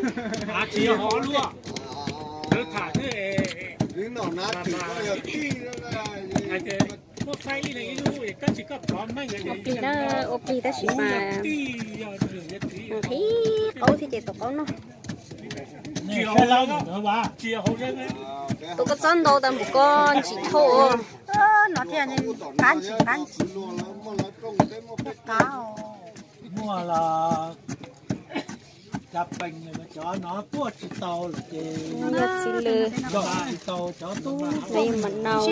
Tsis yog hov luaj, lawv tham xwb. Muaj plig na, ua plig tab sis mas nqhis qaub thiab ces tus qaub noj. Tus koj txob ntau tas npaum ko ntsim dhau. No thiaj qab ntsim qab ntsim. Muaj los cov pees cov no tuaj tsis tau lawm ces yog tsis tau cov tub no yog mas nau.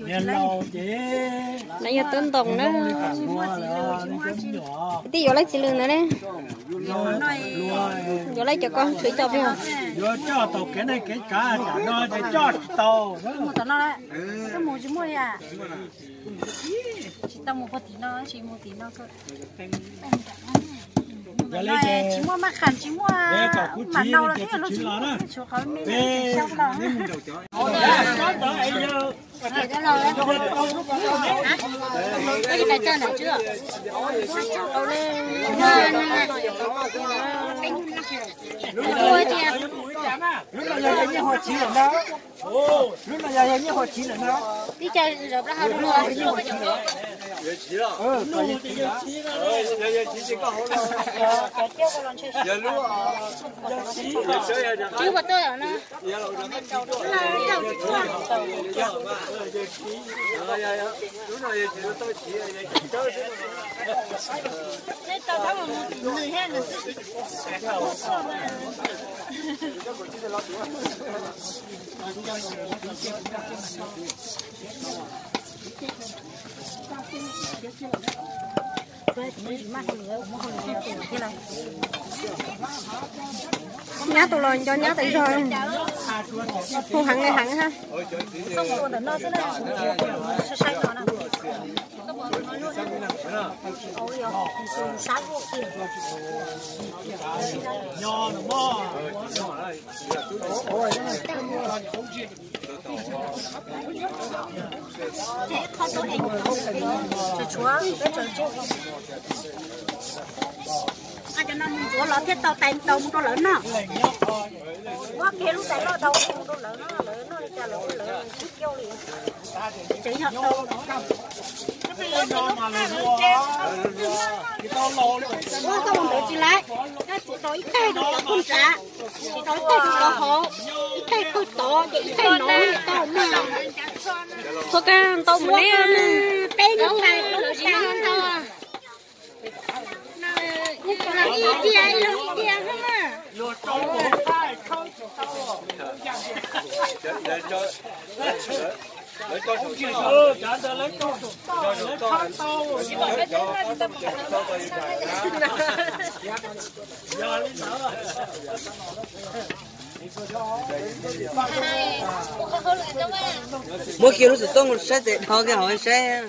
Niag laus ces no yog tub ntoo na. Tij yuav leej txiv lws ntawd ne. Yuav leej cov ko tshuav coj peb. Yuav coj tau kev neej kev tsav tam no ces coj tsis tau. Tsis tau mus puag tim no, tsis mus tim no. Tsis muaj maj qham, tsis muaj mam nau los thiab, lub tsis muaj tshuav qhov me xyoo no. Lub no yog yawg Nyiaj Huas Chiv lawm no. Ib co zaum plaub hau lub no. Tswb puas tuaj no. Nyab tus los nco nyab tas zog, hu heev li heev hab. Ntxuav los thiaj tau tais ntaus mus rau lawv noj. Muab kiag lub tais loj tau mus rau lawv noj, lawv noj li cas lawv ua lawv sib kiau li. Tseem yog tau. Ua tau mus ntawd tsis laiv, koj tsis tau ib teg rau cov phooj ntsav, tsis tau ib teg rau cov hauv, ib teg pawg tod ces ib teg no tau mas. Txhua kag ntau mus ne. Peb lub tais, lub tais ntau. Muab kiag lub xov tooj saib tes dhau kiag hauv saib.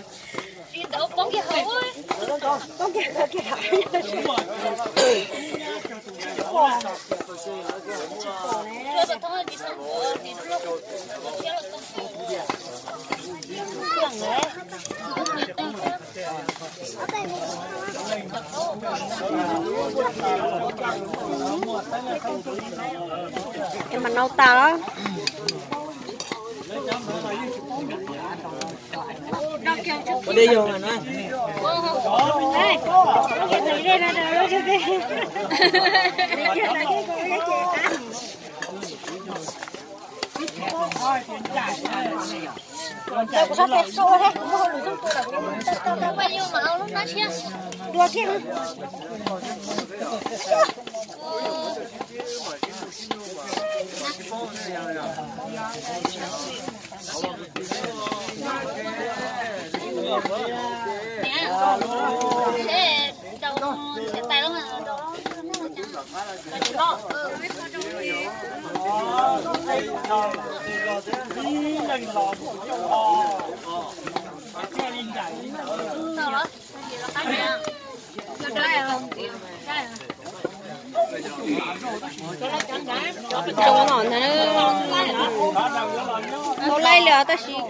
Es mas nau tas los. Cov no ntag, tau laij li os tab sis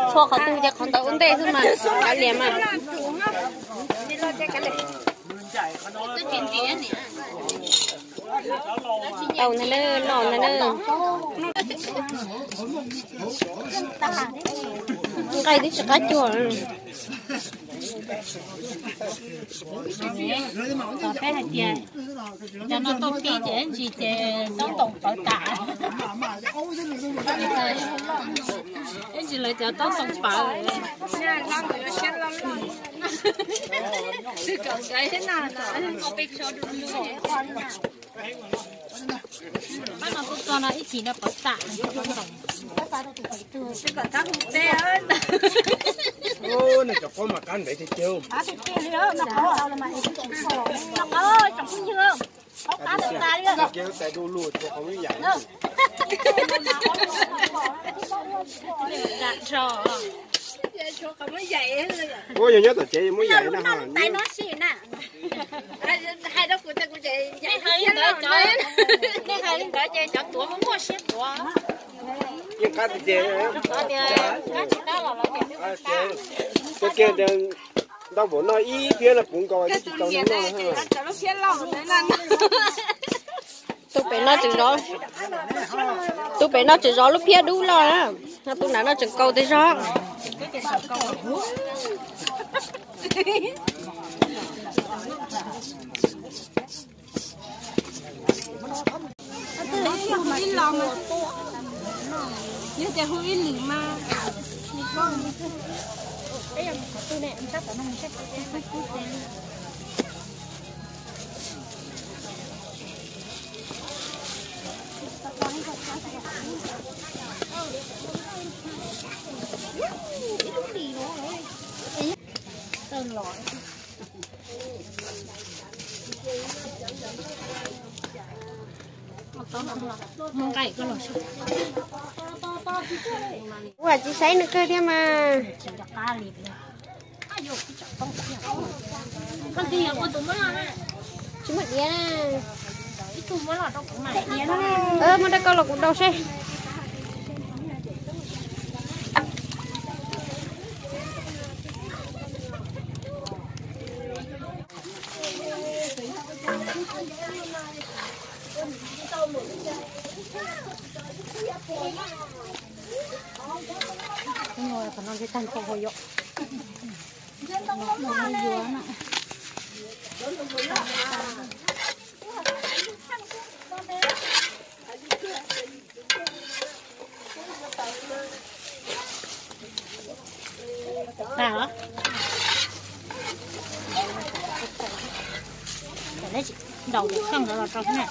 txhua qhov twg ces qhov ntawd ua ntej xwb mas kav liam mas. Tau ntag na, noj ntag na. Nqaij twb tsis qab cuag. Peb hais tias cov no tuaj pib ces ib ntsis ces toob ntoo pawv tas. Ib ntsis lawv cov toob ntoo pawv. Pab no tuaj txog no ib chim no pov tam. Nws cov qaub mas qab ntev tiag tiag. Ua yog nyob tom tsev muab yaim na. Nej hais li ntawd ces cov tuav muaj siab tuav. Yeej qab tiag tiag. Ua kiag ntau npaum no ib phiab no puv nkaus twb tsis tau noj. Tus pem no tseem zov, tus pem no tseem zov lub phiab dub loj na, tus nram no tseem kaus tas zog. Ib los mas, yog tias hu ib lwm mas. Ua tsis saib nws kawg thiab mas. Tsis muaj diav na. Muab rau koj los kuv rau seb. Ntaus cov xyoob ntawd los rau na.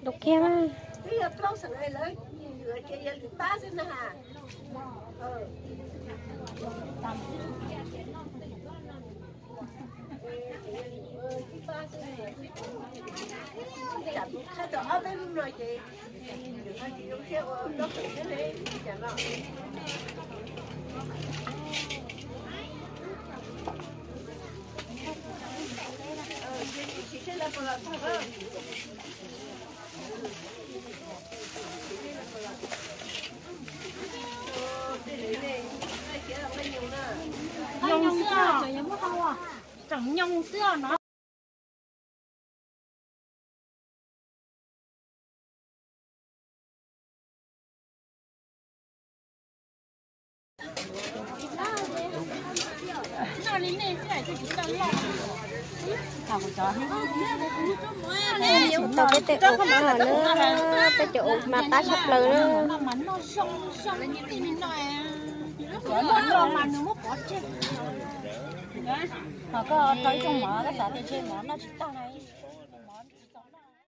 Dau kiag mas. Nyoos xwb, tseem nyoos xwb no. Tau peb tej ua no na, peb cov ua mas qab tshaj plaws na. Ho koj rau ib rooj mov, koj xav tias ntshe mov noj tsis tag.